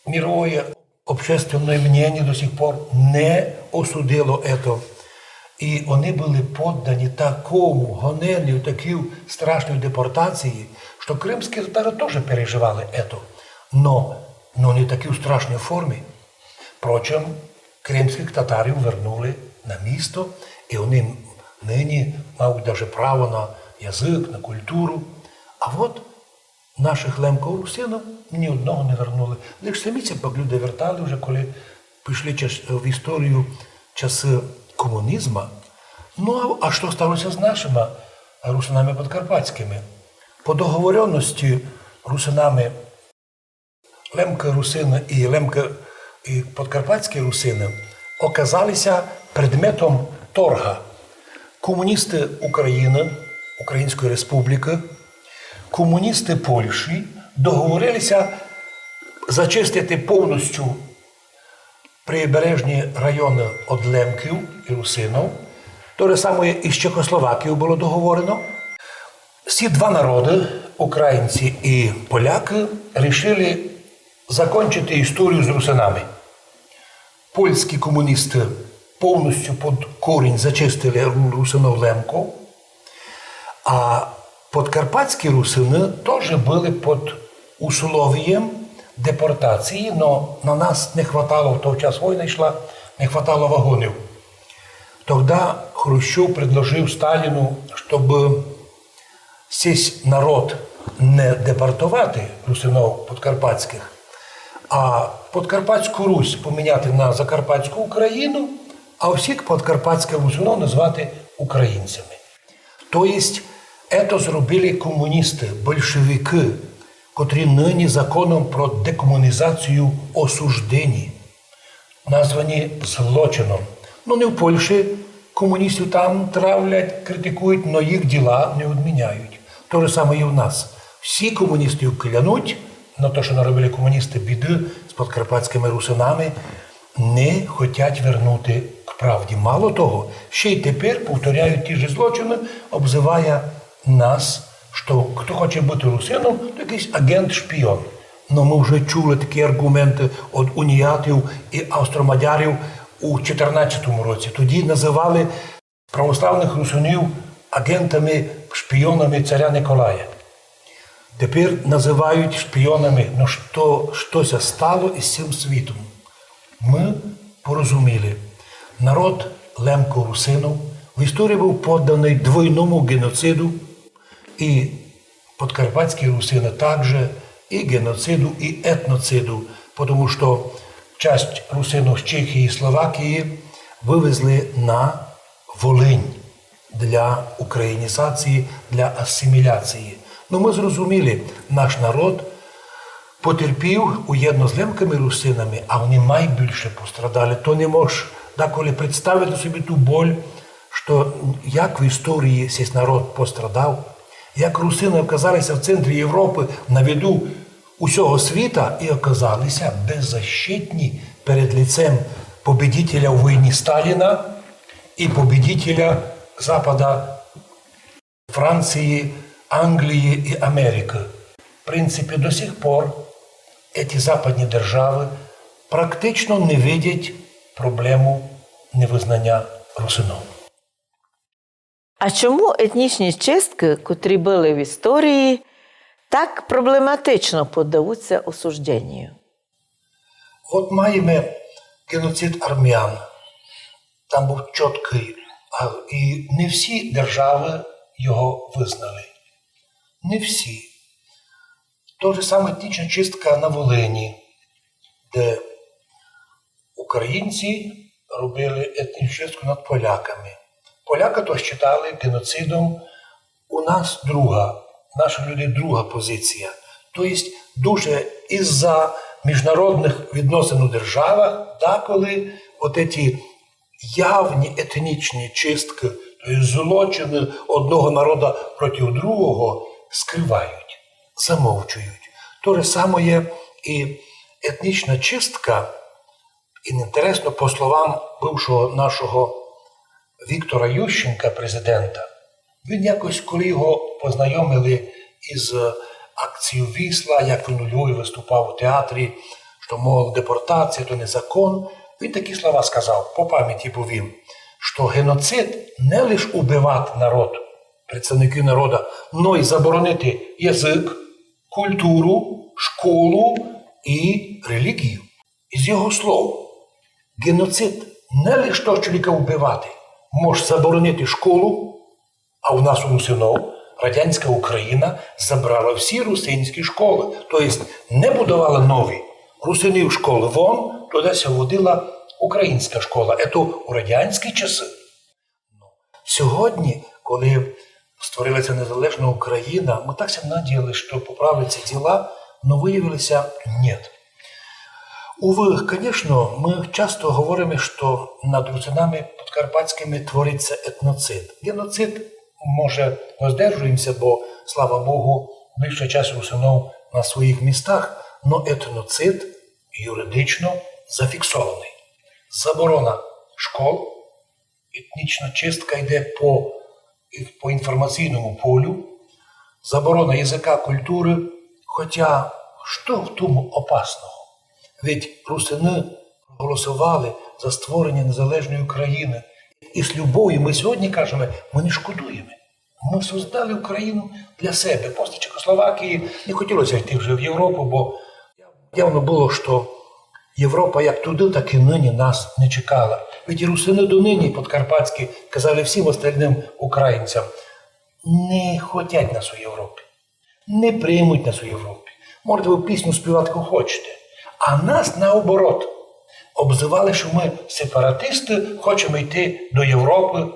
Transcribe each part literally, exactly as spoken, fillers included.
мировое общественное мнение до сих пор не осудило это. И они были поддані такому гонению, такій страшній депортації, што кримські татары тоже переживали это. Но, но не в такій страшній формі. Впрочем, кримськых татарів вернули на місто, и они нині мають даже право на язык, на культуру. А от нашых лемков-русинов ні одного не вернули. Лиш самі ся пак люди вертали вже, коли пішли час-, в історію часы комунізма. Ну, а, а што стало ся з нашыма русинами подкарпатськыми? По договорённости русинами лемкы-русины и лемкы и подкарпатські русины оказали ся предметом торга. Комуністы Украины, Української Республікы, комуністы Польщі договорили ся зачистити повністю прибережні районы од лемків и русинов. То же самоє и з Чехословакією было договорено. Сі два народы, українці и полякы, рішили закончити історію з русинами. Польські комуністы повністю под корінь зачистили ру-, русинов-лемков, а подкарпатські русины тоже были под условієм депортації, но на нас не хватало, в той час война йшла, не хватало вагонів. Тогда Хрущов предложив Сталіну, щоб сись народ не депортовати, русинов подкарпатськых, а Подкарпатську Русь поміняти на Закарпатську Україну, а всіх подкарпатськых русинов назвати українцями. То єсть, ето зробили комуністы, большевикы, котрі нині законом про декомунізацію осуждені, названі злочином. Ну, не в Польщі комуністів там травлять, критикують, но їх діла не одміняють. То же саме і в нас. Всі комуністів клянуть, но то, што наробили комуністы біды з подкарпатськыми русинами, не хотять вернути к правді. Мало того, ще й тепер повторяють ті ж злочины, обзывая нас, што хто хоче быти русином, то якыйсь агент-шпіон. Но мы вже чули такі арґументы од уніатів и австромадярів у чотирнадцятому році. Тоді называли православных русинів агентами, шпіонами царя Николая. Тепер называють шпіонами. Но што, што ся стало из сим світом? Мы порозуміли. Народ лемко-русинов в історії быв подданый двойному ґеноциду, и подкарпатські русины также, и ґеноциду, и етноциду, потому што часть русинов з Чехії и Словакії вывезли на Волинь для українізації, для асиміляції. Но мы зрозуміли, наш народ потерпів уєдно з лемкыми-русинами, а они майбільше пострадали. То не мож даколи представити собі ту боль, што як в історії сись народ пострадав, як русины оказали ся в центрі Європы, на виду усього світа, и оказали ся беззащитні перед лицем победителя у войні Сталіна и победителя Запада, Франції, Англії и Америкы. В принципі, до сих пор еті западні державы практично не видять проблему невызнаня русинов. А чому етнічні чисткы, котрі были в історії, так проблематично поддавуться осужденію? От маєме ґеноцид армян. Там быв чіткый, а, и не всі державы його вызнали. Не всі. То же саме етнічна чистка на Волині, де українці робили етнічну чистку над поляками. Поляки то считали ґеноцидом. У нас друга, в нашых людей друга позиція. То єсть дуже из-за міжнародных відносин у державах даколи от еті явні етнічні чисткы, то єсть злочины одного народа проти другого, скрывають, замовчують. То же самоє и етнічна чистка. И інтересно, по словам бывшого нашого Віктора Ющенка, президента, він якось, коли його познайомили из акцією «Вісла», як він у Львові выступав у театрі, што, мол, депортація то не закон, він такі слова сказав, по памяти повім, што геноцид не лиш убивати народ, представників народа, но й заборонити язык, культуру, школу і релігію. Із його слов, геноцид не лиш того чоловіка убивати, мож заборонити школу, а у нас у русинов радянська Україна забрала всі русинські школы, то єсть не будовала нові. Русинів школы вон, туды ся водила українська школа. Ето у радянські часы. Сьогодні, коли створилася незалежна Україна, мы так ся надіяли, што поправляться діла, но выявилося, ні. Увы, конечно, мы часто говориме, што над русинами подкарпатськыми твориться етноцид. Геноцид, може, воздержуємося, бо, слава Богу, більша часть русинов на своїх містах, но етноцид юридично зафіксованый. Заборона школ, етнічна чистка йде по, по інформаційному полю, заборона языка, культуры. Хотя, што в тому опасного? Ведь русины голосовали за створення незалежної України. І з любов'ю мы сьогодні кажеме, мы не шкодуєме. Мы создали Україну для себе. После Чехословакії не хотілося йти вже в Європу, бо явно было, што Європа як туды, так і нині нас не чекала. Ведь і русины донині подкарпатські казали всім остальным українцям: «Не хотять нас у Європі, не приймуть нас у Європі. Можете вы пісню співати, яку хочете». А нас, наоборот, обзывали, што мы сепаратисты, хочеме йти до Європы.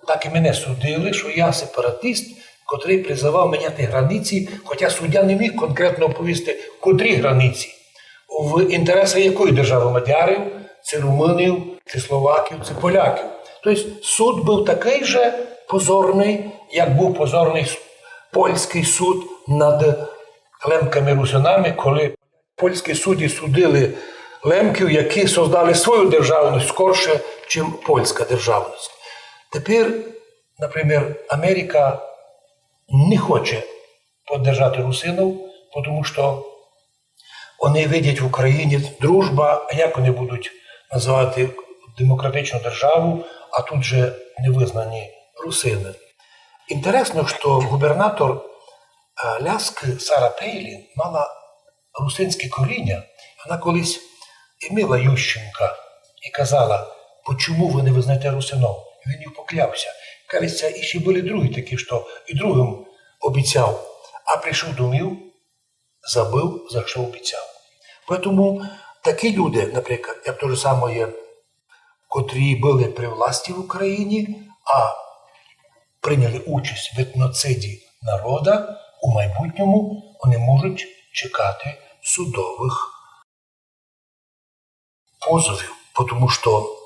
Так і мене судили, што я сепаратист, котрый призывав міняти границі, хотя суддя не міг конкретно оповісти, котрі границі. В інтересах якої державы? Мадярів, ци румынів, ци словаків, ци поляків. Тобто суд быв такый же позорный, як быв позорный с-, польськый суд над лемками-русинами, коли польські судді судили лемків, які создали свою державность скорше, чим польська державность. Тепер, наприклад, Америка не хоче поддержати русинов, тому што они видять в Україні дружба, а як они будуть называти демократичну державу, а тут же не визнані русины. Інтересно, што губернатор, е, Аляскы Сара Пейлін мала русинське коріння. Она колись імила Ющенка і казала: «Почому вы не визнаєте русинов?» Він їй поклявся. Кажеться, і ще были другі такі, што і другым обіцяв, а прийшов домів, забыв, за што обіцяв. Поэтому такі люди, наприклад, як то же самоє, котрі были при власті в Україні, а прийняли участь в етноциді народа, у майбутньому они можуть чекати судовых позовів, тому што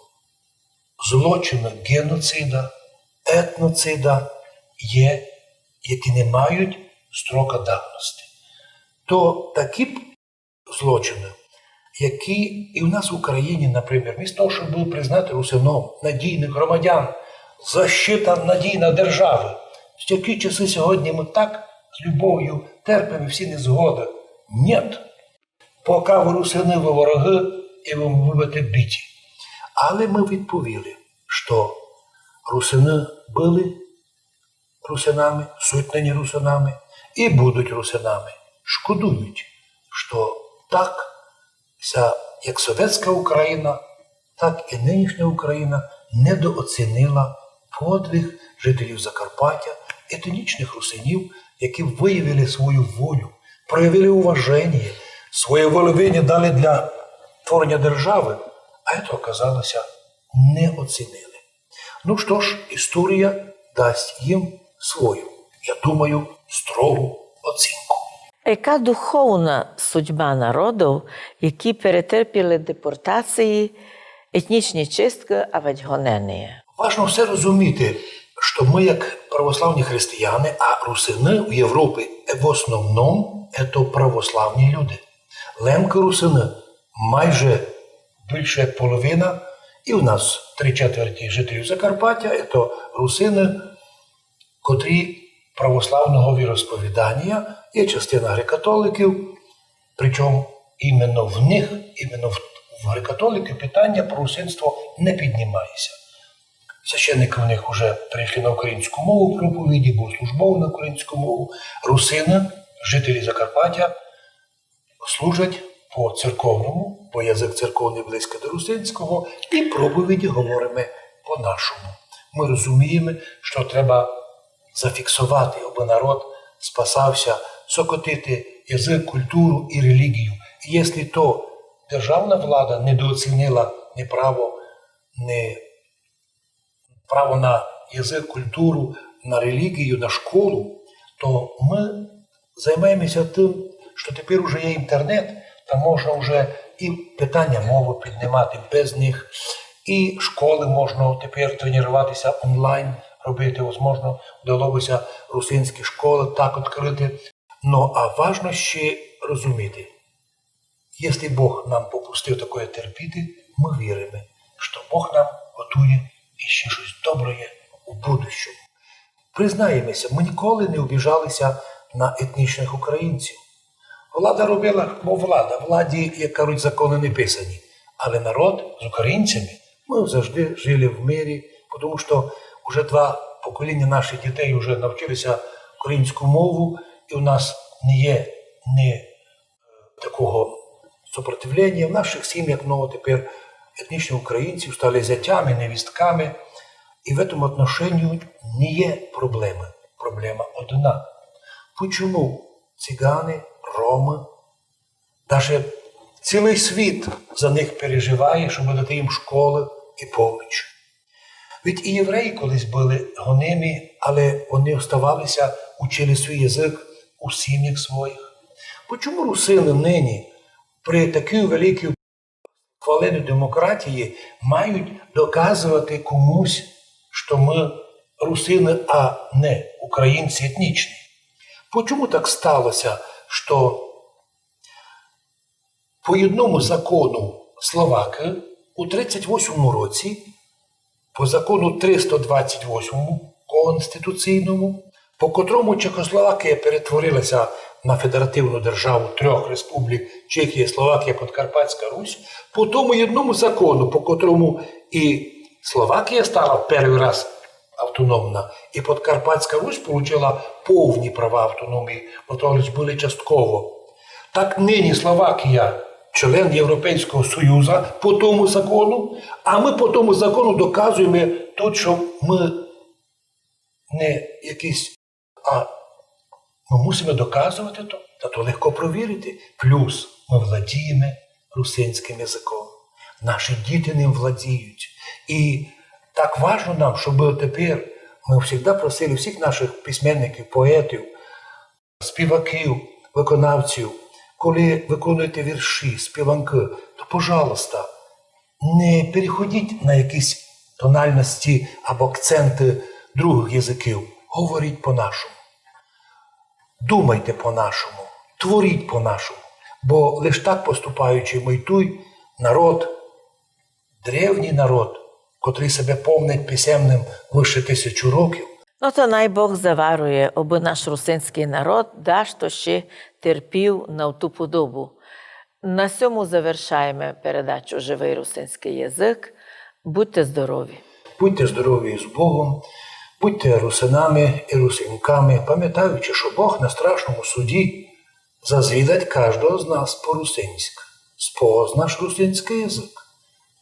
злочины геноцида, етноцида є, які не мають строка давности. То такі б злочины, які і в нас в Україні, наприклад, вмісто того, щоб признати русинов надійных громадян, защита надійна державы. В такі часы сьогодні мы так з любов'ю терпиме всі незгоды. Нєт. Пока вы русины, вы ворогы, і вы будете биті. Але мы відповіли, што русины были русинами, суть нині русинами і будуть русинами. Шкодують, што так ся, як совєтська Україна, так і нынішня Україна недооцінила подвиг жителів Закарпаття, етнічных русинів, які выявили свою волю, проявили уваженіє, своє волевиявлення дали для творення державы, а це оказалося не оцінили. Ну што ж, історія дасть їм свою, я думаю, строгу оцінку. Яка духовна судьба народов, які перетерпіли депортації, етнічні чисткы авадь гоненіє? Важно все розуміти, што мы, як православні християни, а русины у Європі в основному це православні люди. Лемкы-русины майже більше як половина, і у нас три четверті жителів Закарпаття, це русины, котрі православного віросповіданія, є частина греко-католиків, причому Іменно в них, іменно в, в греко-католиків питаня про русинство не піднімається. Священники в них уже перейшли на українську мову проповіді, богослужбову на українську мову. Русины, жителі Закарпаття, служать по церковному, бо язык церковный близькый до русинського, і проповіді говориме по-нашому. Мы розумієме, што треба зафіксовати, абы народ спасався, сокотити язык, культуру і релігію. І якщо то державна влада недооцінила ні право, ні право на язык, культуру, на релігію, на школу, то мы займаємося тым, што тепер уже є інтернет, та можна вже і питаня мовы піднімати без них, і школы можна тепер треніруватися онлайн, робити, возможно, вдало бы ся русинські школы так відкрыти. Но а важно ще розуміти, якщо Бог нам попустив такоє терпіти, мы віриме, што Бог нам готує іще штось доброє у будущому. Признаєме ся, мы ніколи не обіжали ся на етнічных українців. Влада робила, бо влада, владі, як кажуть, законы не писані. Але народ з українцями, мы завжди жили в мирі, тому што уже два поколіня нашых дітей уже навчили ся українську мову, і у нас не є ні такого сопротивлення. В нашых сім'ях много тепер етнічных українців стали зятями, невістками. І в этом отношению не є проблемы. Проблема одна. Почему циганы, ромы, даже цілый світ за них переживає, щоб дати їм школы і поміч? Ведь і євреї колись были гонимі, але вони оставали ся, учили свій язык у сім'ях своїх. Почому русины нині при такій великій хваленій демократії мають доказовати комусь, што мы русины, а не українці етнічні? Почому так стало ся, што по одному закону Словакії у тридцять восьмому році, по закону триста двадцять восьмому конституційному, по котрому Чехословакія перетворила ся на федеративну державу трьох республік: Чехія, Словакія, Подкарпатська Русь, по тому одному закону, по котрому і Словакія стала першый раз автономна, і Подкарпатська Русь получила повні права автономії, бо то лиш были частково. Так нині Словакія член Європейського Союза по тому закону, а мы по тому закону доказуєме тут, што мы не якісь, а мы мусиме доказовати то, та то легко провірити. Плюс мы владієме русинськым языком, наші діти ним владіють. І так важно нам, щоб тепер, мы всегда просили всіх нашых письменників, поетів, співаків, виконавців, коли виконуєте вірші, співанкы, то, пожалуйста, не переходіть на якісь тональності або акценты другых языків. Говоріть по-нашому. Думайте по-нашому. Творіть по-нашому. Бо лиш так поступаючи, мы й туй народ, древній народ, котрый себе помнить писемным выше тисячу років. Но то най Бог заварує, обы наш русинськый народ дашто ще терпів на ту подобу. На сьому завершаєме передачу «Живый русинськый язык». Будьте здорові! Будьте здорові і з Богом, будьте русинами і русинками, памятаючи, што Бог на страшному суді зазвідать каждого з нас по-русинськы. Спознаш русинськый язык,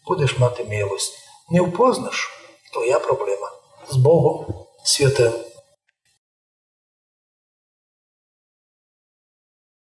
будеш мати милость. Не впознаш, твоя проблема. З Богом, святым.